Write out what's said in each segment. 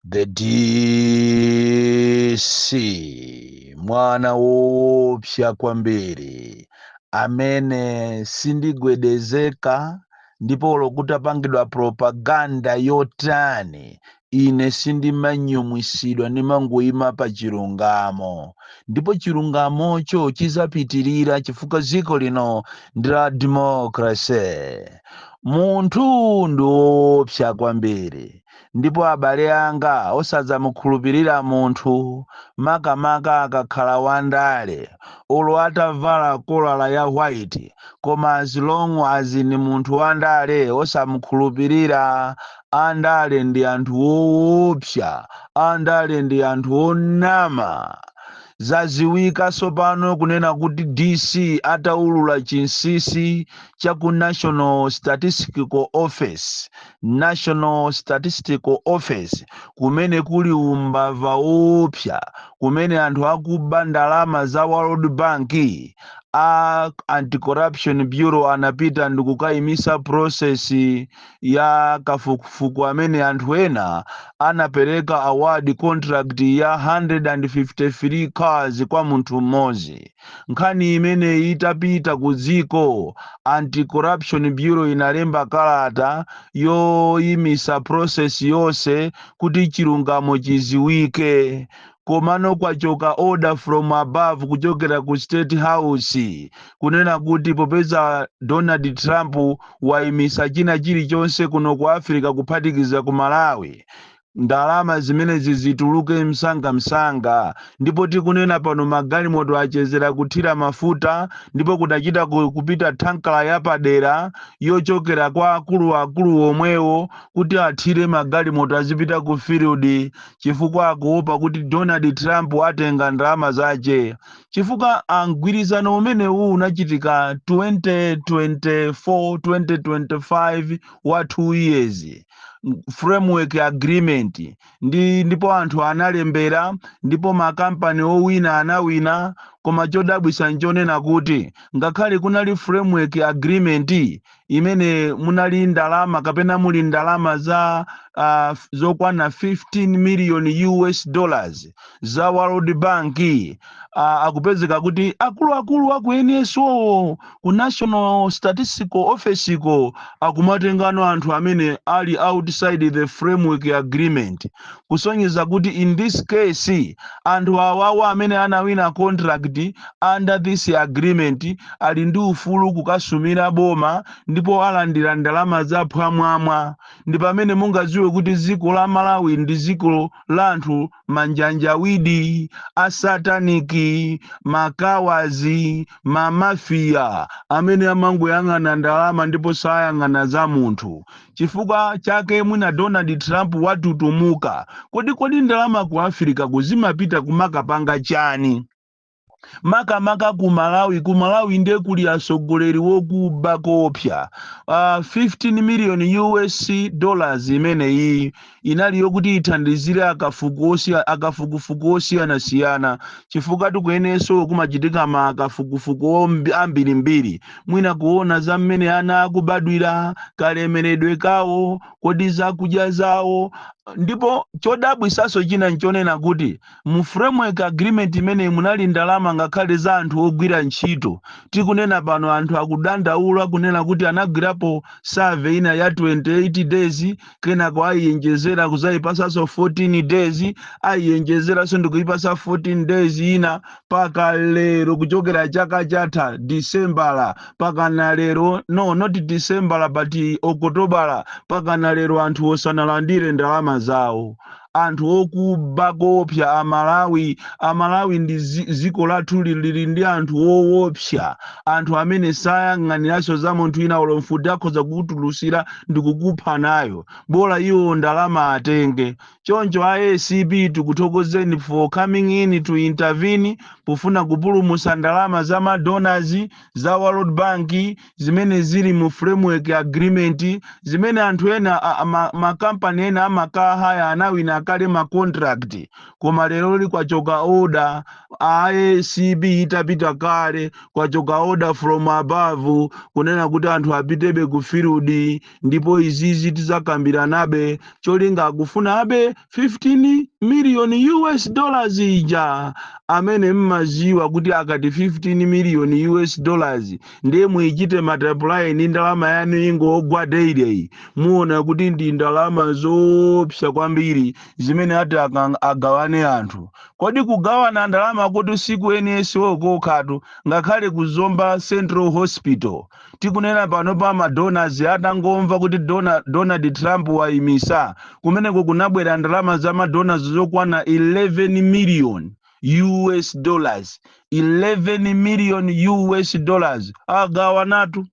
The DC, mwana woopsa kwambiri amene sindigwedezeka, ndipo kutapangidwa propaganda yotani, ine sindimanyumwisidwa, ndimangoyima pa chilungamo, ndipo chilungamocho chizapitirira chifukwa dziko lino ndi la democracy. Munthu ndi woopsa kwambiri, ndipo abale anga, osadzamukhulupirira munthu, makamaka akakhala wandale. Olo atavala kolala ya white, koma as long as ni munthu wandale, osamukhulupirira. Andale ndi anthu woopsa, andale ndi anthu onama. Zaziwika tsopano kunena kuti DC ataulula chinsinsi cha ku National Statistical Office, National Statistical Office, kumene kuli umbava woopsa, kumene anthu akuba ndalama za World Bank, a Anti-Corruption Bureau anapita ndikukayimisa process ya kafukufuku amene anthu ena anapereka award contract ya 153 cars kwa munthu mmodzi. Nkhani imeneyi itapita ku dziko, Anti-Corruption Bureau inalemba kalata yoyimisa process yonse kuti chilungamo chiziwike. Komano kwachoka order from above, kuchokera ku State House, kunena kuti popeza Donald Trump wayimisa china chilichonse kuno ku Africa, kuphatikiza ku Malawi, ndalama zimenezi zituluke msangamsanga. Ndipo tikunena pano, magalimoto achezera kuthira mafuta, ndipo kudachita kupita thankala yapadera yochokera kwa akuluakulu omwewo kuti athire magalimoto azipita ku field, chifukwa akuopa kuti Donald Trump atenga ndalama zace, chifukwa mgwirizano umenewu unachitika 2024 2025, wa 2 years framework agreement ndipo anthu analembera, ndipo makampani owina anawina. Koma chodabwisa nchonena kuti ngakhale kunali framework agreement imene munali ndalama, kapena muli ndalama za zokwana 15 million US dollars za World Bank, akupezeka kuti akuluakulu aku NSO, ku National Statistical Office ko, akumatengano anthu amene ali outside the framework agreement, kusonyeza kuti in this case anthu awawa amene anawina contract under this agreement ali ndi ufulu kukasumira boma, ndipo alandira ndalama zaphwamwamwa. Ndi pamene mungadziwe kuti dziko la Malawi ndi dziko la anthu manjanjawidi, asataniki, makawazi, mamafiya amene amangoyang'ana ndalama ndipo sayang'ana za munthu. Chifukwa chake mwina Donald Trump watutumuka. Kodi ndalama ku Africa kuzimapita kumakapanga chani, makamaka ku Malawi? Ku Malawi ndiye kuli atsogoleri wokuba kopsa. 15 million US dollars imeneyi inali yokuti ithandizire akafukufuku osiyanasiyana, chifukwa tikuyenenso kumachitika ma akafukufuku ambirimbiri, mwina kuona za mmene ana akubadwira, kalemeredwe kawo, kodi zakudya zawo. Ndipo chodabwisanso china nchonena kuti mu framework agreement imene munali ndalama ngakhale za anthu ogwira ntchito. Tikunena pano, anthu akudandaula kunena kuti anagwirapo survey ina ya 28 days, kenako ayiyenjezera kuzayipasanso 14 days, ayiyenjezeranso ndikuyipasa 14 days ina. Paka lero, kuchokera chaka chatha Disembala pakana lero, no, not Disembala but Okotobala, pakana lero anthu osanalandire ndalama zawo. Anthu okuba kopsa Amalawi. Amalawi ndi ziko lathu lili ndi anthu woopsa, anthu amene sayang'aniranso za munthu ina. Olo mfuti akhoza kukutulutsira ndi kukupha nayo, bola iwo ndalama atenge. Choncho ACB, tikuthokozeni for coming in to intervene pofuna kupulumutsa ndalama za madonors za World Bank zimene zili mu framework agreement, zimene anthu ena, makampani ena amakahaya anawina kale ma contract. Koma lero likwachoka order, ACB itapita kale, kwachoka order from above kunena kuti anthu apitebe ku field, ndipo izizi tizakambiranabe. Cholinga akufuna abe. Ndiye 15 million US dollars ija amene mmaziwa kuti akati 15 million US dollars, ndiye muichite multiply ndi ndalama yanu ingogwa daily, muona kuti ndi ndalama zoopsa kwambiri zimene ati agawane anthu. Kodi kugawana ndalama kuti siku NSO kokhatu, ngakhale kuzomba Central Hospital tikunena pano pa madonors atangomva kuti Donald Trump wayimisa kumeneko, kunabwera ndalama za madonors zokwana 11 million US dollars. 11 million US dollars agawanatu,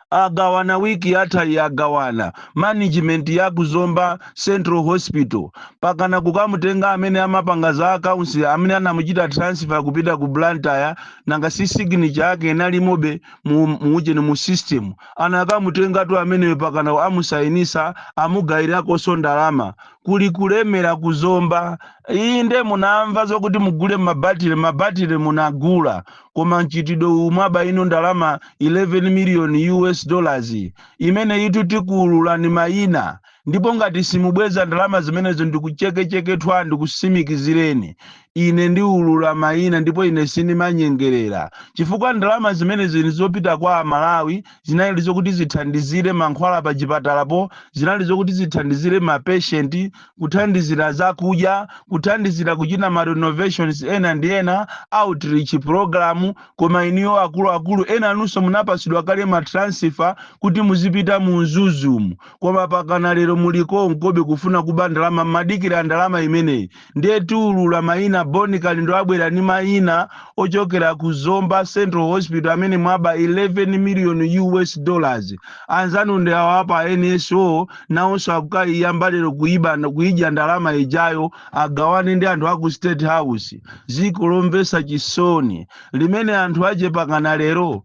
agawana wiki yatha, agawana management ya kuzomba Central Hospital, pakana kukamutenga amene amapanga za accounts amene anamuchita transfer kupita ku Blantyre. Nanga si signature yake inalimobe mu muujeni mu system? Anakamutengatu ameneyo, pakana amusayinisa, amugayirakonso ndalama. Kuli kulemera kuzomba. Inde, munamva zokuti mugule mabatire, mabatire munagula, koma mchitidwe umwaba ino ndalama 11 million US dollars imene itu tikuululani mayina. Ndipo ngati simubweza ndalama zimenezo, ndikuchekechekethwa, ndikusimikizireni, ine ndiulula mayina. Ndipo ine sindimanyengerera, chifukwa ndalama zimenezi ndi zopita kwa Amalawi. Zinali zokuti zithandizire mankhwala pa chipatalapo, zinali zokuti zithandizire mapatient, kuthandizira zakudya, kuthandizira kuchita ma renovations ena ndi ena, outreach program. Koma iniyo akuluakulu ena anunso munapasidwa kale ma transfer kuti muzipita mu Mzuzumu, koma pakana lero muliko nkobe kufuna kuba ndalama, madikira ndalama imeneyi. Ndiye tiulula mayina. Boni Kalindo abwera ndi mayina ochokera ku Zomba Central Hospital amene mwaba 11 million US dollars. Anzanu ndi awo apa NSO, nawonso akukayiyamba lero kuiba, kuidya ndalama ijayo, agawane ndi anthu aku State House. Ziko lomvetsa chisoni limene anthu achepakana lero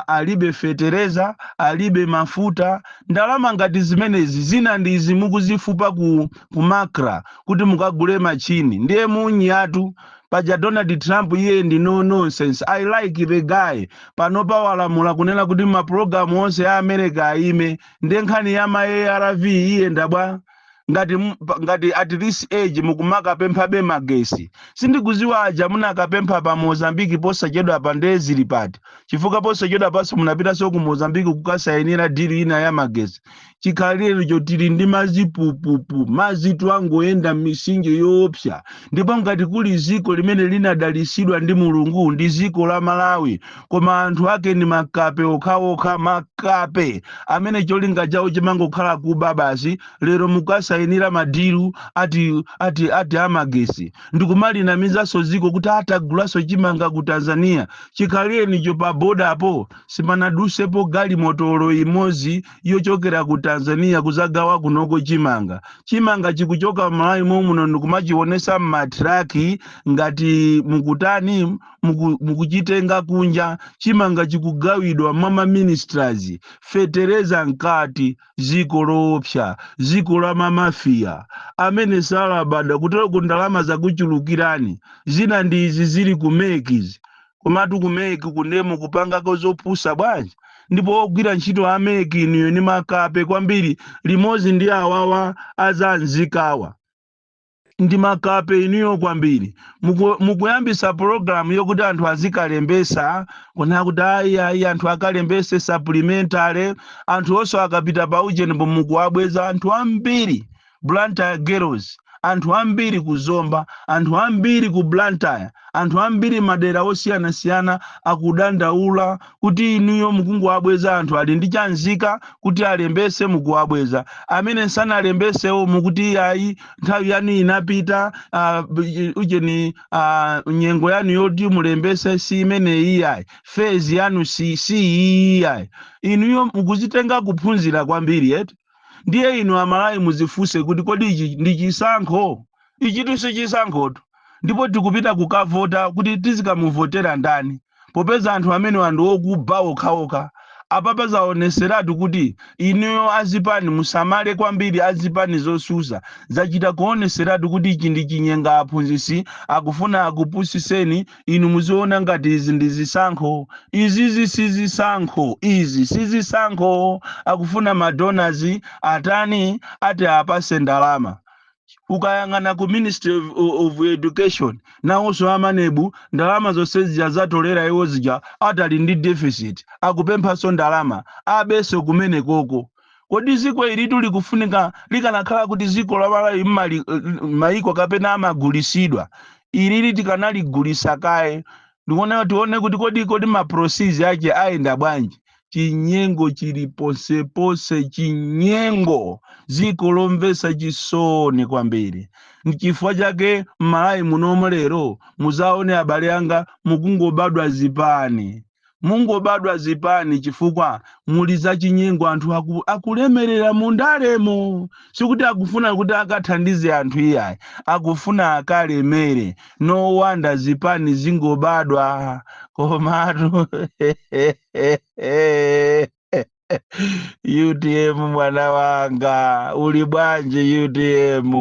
alibe fetereza, alibe mafuta. Ndalama ngati zimenezi, zina ndi izi mukuzifupa ku MACRA kuti mukagule machini. Ndiye munyatu paja Donald Trump iye ndi no nonsense. I like the guy. Panopa walamula kunena kuti mapulogalamu onse a America aime. Ndiye nkhani ya ma ARV iyenda bwa? Ngati ngati at this age mukumakapemphabe magesi, sindikuziwa aja munakapempha pa Mozambiki posachedwa pa, ndiye zili pati? Chifukwa posachedwa panso munapitanso ku Mozambiki kukasayinira deal ina ya magesi. Chikhalirecho tili ndi madzi pupupu, madzitu angoyenda m'misinje yoopsa. Ndipo ngati kuli ziko limene linadalisidwa ndi Mulungu, ndi ziko la Malawi. Koma anthu ake ndi makape okhaokha, makape amene cholinga chawo chimangokhala kuba basi. Lero mukasayinira madeal ati amagesi, ndikumalinamizanso ziko kuti atagulaso chimanga ku Tanzania. Chikhalirenicho pa bodapo simanadusepo galimotolo imodzi yochokera ku Tanzania kuzagawa kunoko chimanga. Chimanga chikuchoka Malawi momuno ndikumachionesa mmatraki ngati mukutani, mukuchitenga kunja. Chimanga chikugawidwa mwa maministers, fetereza mkati. Ziko loopsa, ziko la mamafiya amene salabada. Kutero ku ndalama zakuchulukirani. Zina ndi izi zili ku MEC izi. Komatu ku MEC kundemo kupangako zopusa bwanji? Ndipo ogwira ntchito a MEC niyo ni makape kwambiri, limodzi ndi awawa azanzikawa ndi makape iniyo kwambiri. Mukuyambisa pologalamu yokuti anthu azikalembesa, kuna kuti ayi ayi, anthu akalembese supplementary. Anthu onse akapita pa ujenipo mukuwabweza anthu ambiri. Blantyre girls, anthu ambiri ku Zomba, anthu ambiri ku Blantyre, anthu ambiri madera osiyanasiyana akudandaula kuti inuyo mukunguwabweza anthu ali ndi chanzika kuti alembese, mukuwabweza. Amene sanalembesewo mukuti ayi, nthawi yanu inapita, ujeni, nyengo yanu yoti mulembese si imeneyi iyayi, phase yanu si iyi iyayi. Inuyo mukuzitenga kuphunzira kwambiri eti? Ndiye inu Amalawi muzifunse kuti kodi ichi ndi chisankho? Ichitu si chisankhotu. Ndipo tikupita kukavota kuti tizikamuvotera ndani, popeza anthu amene anthu okuba okhaokha? Apapa zaoneseratu kuti inuyo azipani musamale kwambiri. Azipani zosusa, zachita kuoneseratu kuti ichi ndi chinyenga. Aphunzitsi akufuna akupusiseni inu, muziona ngati izi ndi zisankho. Izizi si zisankho, izi si zisankho. Akufuna madonors atani, ati apase ndalama. Ukayang'ana ku Ministry of Education, nawonso a MANEB, ndalama zonse zija zatolera iwo zija, atali ndi deficit, akupemphanso ndalama, abenso kumene koko. Kodi ziko ilitu likufunika likanakhala kuti ziko la Malawi maiko kapena amagulisidwa, ilili tikanaligulisa kaye, ndikuona tione kuti kodi ma proceeds ake ayenda bwanji? Chinyengo chili ponseponse, chinyengo, ziko lomvetsa chisoni kwambiri. Nchifukwa chake m'Malawi munomo lero muzaone, abale anga, mukungobadwa zipani, mungobadwa zipani chifukwa muli zachinyengo. Anthu akulemerera mundalemo, sikuti akufuna kuti akathandize anthu iyayi, akufuna akalemere. No wonder zipani zingobadwa. Komatu UTM, mwana wanga, uli bwanji UTM?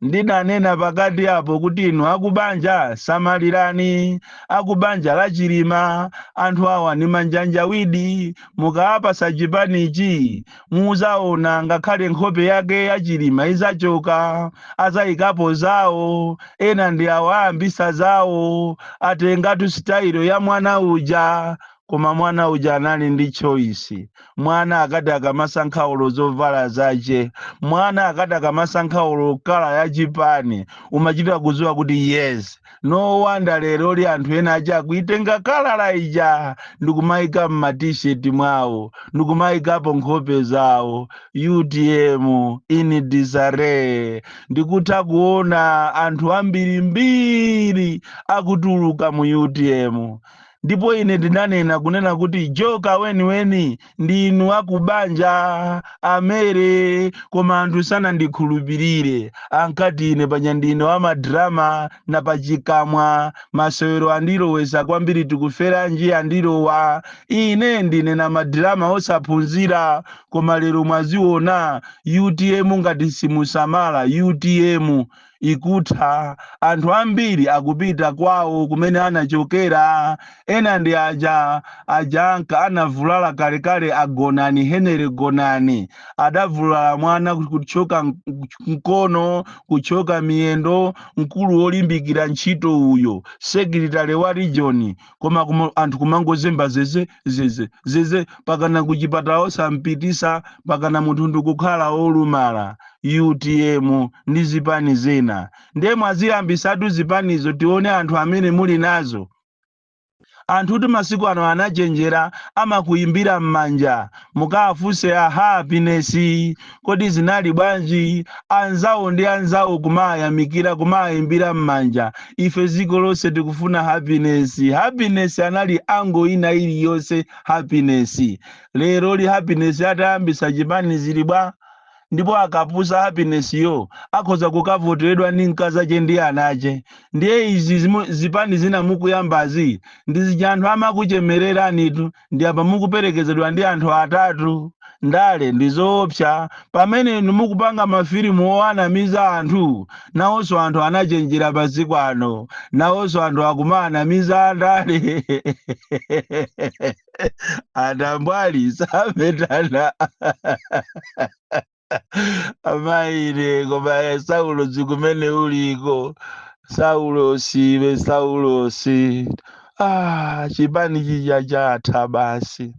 Ndinanena pakati apo kuti inu akubanja samalirani, akubanja la Chilima, anthu awa ni manjanjawidi. Mukaapasa chipanichi muzaona ngakhale nkhope yake ya Chilima izachoka, azayikapo zawo. Ena ndi awo ayambisa zawo, atengatu style ya mwana uja. Koma mwana uja anali ndi choice. Mwana akati akamasankha ulo zovala zace, mwana akati akamasankha ulo colour ya chipani, umachita kudziwa kuti yes. No wonder lero li anthu ena aja akuitenga colour ija ndikumayika mma T-shirt mwawo, ndikumayikapo nkhope zawo. UTM in disarray. Ndikutha kuona anthu ambirimbiri akutuluka mu UTM. Ndipo ine ndinanena kunena kuti joka weniweni ndinu akubanja amere, koma anthu sanandikhulupirire. Ankati ine panya ndine wa ma drama na pachikamwa, masewero andilowesa kwambiri, tikuferanji andilowa, ine ndine na ma drama osaphunzira. Koma lero mwaziona UTM, ngati simusamala UTM ikutha. Anthu ambiri akupita kwawo kumene anachokera. Ena ndi aja aja anka anavulala kalekale, agonani Henry Gonani, adavulala mwana kuchoka mkono, kuchoka miyendo, mkulu wolimbikira ntchito uyo, secretary wa region. Koma anthu kumangozemba zeze zeze zeze, pakana kuchipatala osampitisa, pakana munthu ndikukhala olumala. UTM ndi zipani zina, ndiye mwaziyambisatu zipanizo, tione anthu amene muli nazo. Anthu kuti masiku ano anachenjera, amakuyimbira m'manja. Mukafunse a Happiness, kodi zinali bwanji? Anzawo ndi anzawo kumayamikira, kumayimbira m'manja. Ife dziko lonse tikufuna Happiness. Happiness anali ango ina iliyonse Happiness. Lero li Happiness atayambisa chipani zili bwa? Ndipo akapusa Happiness yo akhoza kukavoteredwa ndi mkazache ndi anache. Ndiye izi zipani zina mukuyambazi ndi zija anthu amakuchemereranitu, ndi apa mukuperekezedwa ndi anthu atatu. Ndale ndi zoopsa. Pamene inu mukupanga mafilimu owanamiza anthu, nawonso anthu anachenjera pasiku ano, nawonso anthu akumaanamiza ndale. Atambwali sametana amaine. Koma Saulo, zikumene uliko Saulosi, iwe Saulosi, ah, chipani chija chatha basi,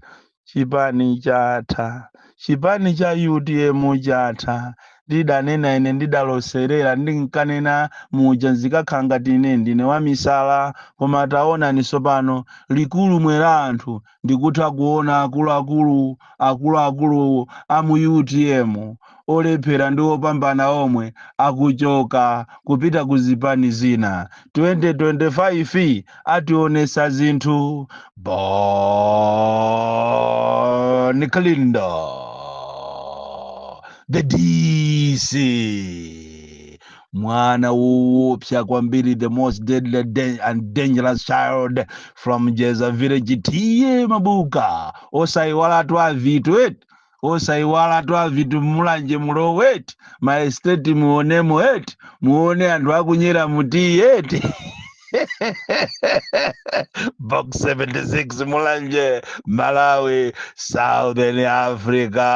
chipani chatha, chipani cha UTM chatha. Ndidanena ine, ndidaloserera, ndinkanena muja zikakhala ngati ine ndine wamisala. Koma taonani tsopano likulu mwera anthu, ndikutha kuona akuluakulu, akuluakulu a mu UTM, olephera ndi opambana omwe, akuchoka kupita ku zipani zina. 2025 ationesa zinthu. Bon Kalindo, the DC, mwana woopsa kwambiri, the most deadly and dangerous child from Jeza village, T/A Mabuka. Osayiwalatu avitu eti, osayiwalatu avitu, Mulanje muloweti, ma estate muonemo eti, muone anthu akunyera muti eti. Box 76, Mulanje, Malawi, Southern Africa.